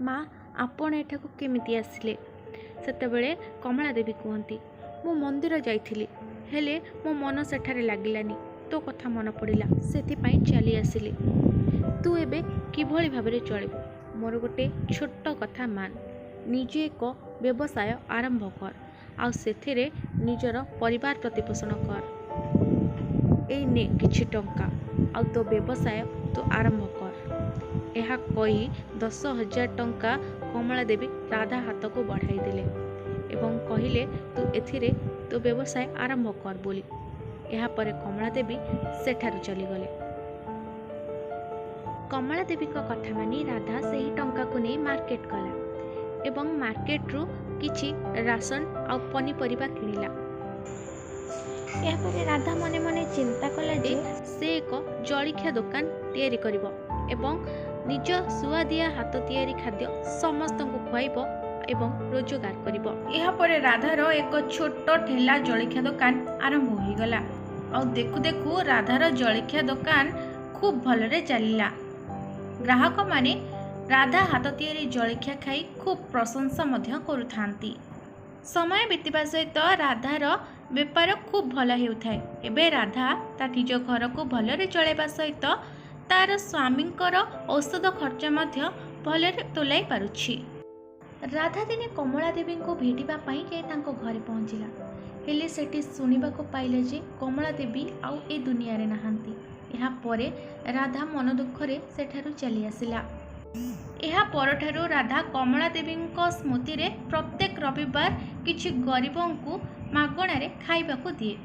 ମା, ଆପଣ ଏଠାକୁ କେମିତି ଆସିଲେ? ସେତେବେଳେ କମଳା ଦେବୀ କୁହନ୍ତି, ମୁଁ ମନ୍ଦିର ଯାଇଥିଲି, ହେଲେ ମୋ ମନ ସେଠାରେ ଲାଗିଲାନି। ତୋ କଥା ମନେ ପଡ଼ିଲା, ସେଥିପାଇଁ ଚାଲି ଆସିଲି। ତୁ ଏବେ କିଭଳି ଭାବରେ ଚଳିବୁ? ମୋର ଗୋଟେ ଛୋଟ କଥା ମାନ, ନିଜେ ଏକ ବ୍ୟବସାୟ ଆରମ୍ଭ କର ଆଉ ସେଥିରେ ନିଜର ପରିବାର ପ୍ରତିପୋଷଣ କର। ଏଇ ନେ କିଛି ଟଙ୍କା ଆଉ ତୋ ବ୍ୟବସାୟ ତୁ ଆରମ୍ଭ କର। ଏହା କହି 10,000 ଟଙ୍କା କମଳା ଦେବୀ ରାଧା ହାତକୁ ବଢ଼ାଇ ଦେଲେ ଏବଂ କହିଲେ, ତୁ ଏଥିରେ ତୋ ବ୍ୟବସାୟ ଆରମ୍ଭ କର ବୋଲି। ଏହାପରେ କମଳା ଦେବୀ ସେଠାରୁ ଚାଲିଗଲେ। କମଳା ଦେବୀଙ୍କ କଥା ମାନି ରାଧା ସେହି ଟଙ୍କାକୁ ନେଇ ମାର୍କେଟ ଗଲା ଏବଂ ମାର୍କେଟରୁ କିଛି ରାସନ ଆଉ ପନିପରିବା କିଣିଲା। ଏହାପରେ ରାଧା ମନେ ମନେ ଚିନ୍ତା କଲା ଯେ ସେ ଏକ ଜଳଖିଆ ଦୋକାନ ତିଆରି କରିବ ଏବଂ ନିଜ ସୁଆଦିଆ ହାତ ତିଆରି ଖାଦ୍ୟ ସମସ୍ତଙ୍କୁ ଖୁଆଇବ ଏବଂ ରୋଜଗାର କରିବ। ଏହାପରେ ରାଧାର ଏକ ଛୋଟ ଠେଲା ଜଳଖିଆ ଦୋକାନ ଆରମ୍ଭ ହୋଇଗଲା। ଆଉ ଦେଖୁ ଦେଖୁ ରାଧାର ଜଳଖିଆ ଦୋକାନ ଖୁବ୍ ଭଲରେ ଚାଲିଲା। ଗ୍ରାହକମାନେ ରାଧା ହାତ ତିଆରି ଜଳଖିଆ ଖାଇ ଖୁବ୍ ପ୍ରଶଂସା ମଧ୍ୟ କରୁଥାନ୍ତି। ସମୟ ବିତିବା ସହିତ ରାଧାର ବେପାର ଖୁବ୍ ଭଲ ହେଉଥାଏ। ଏବେ ରାଧା ତା ନିଜ ଘରକୁ ଭଲରେ ଚଳାଇବା ସହିତ ତାର ସ୍ୱାମୀଙ୍କର ଔଷଧ ଖର୍ଚ୍ଚ ମଧ୍ୟ ଭଲରେ ତୁଲାଇ ପାରୁଛି। ରାଧା ଦିନେ କମଳା ଦେବୀଙ୍କୁ ଭେଟିବା ପାଇଁ ଯାଇ ତାଙ୍କ ଘରେ ପହଞ୍ଚିଲା। ହେଲେ ସେଠି ଶୁଣିବାକୁ ପାଇଲେ ଯେ କମଳା ଦେବୀ ଆଉ ଏ ଦୁନିଆରେ ନାହାନ୍ତି। ଏହାପରେ ରାଧା ମନ ଦୁଃଖରେ ସେଠାରୁ ଚାଲି ଆସିଲା। ଏହା ପରଠାରୁ ରାଧା କମଳା ଦେବୀଙ୍କ ସ୍ମୃତିରେ ପ୍ରତ୍ୟେକ ରବିବାର କିଛି ଗରିବଙ୍କୁ ମାଗଣାରେ ଖାଇବାକୁ ଦିଏ।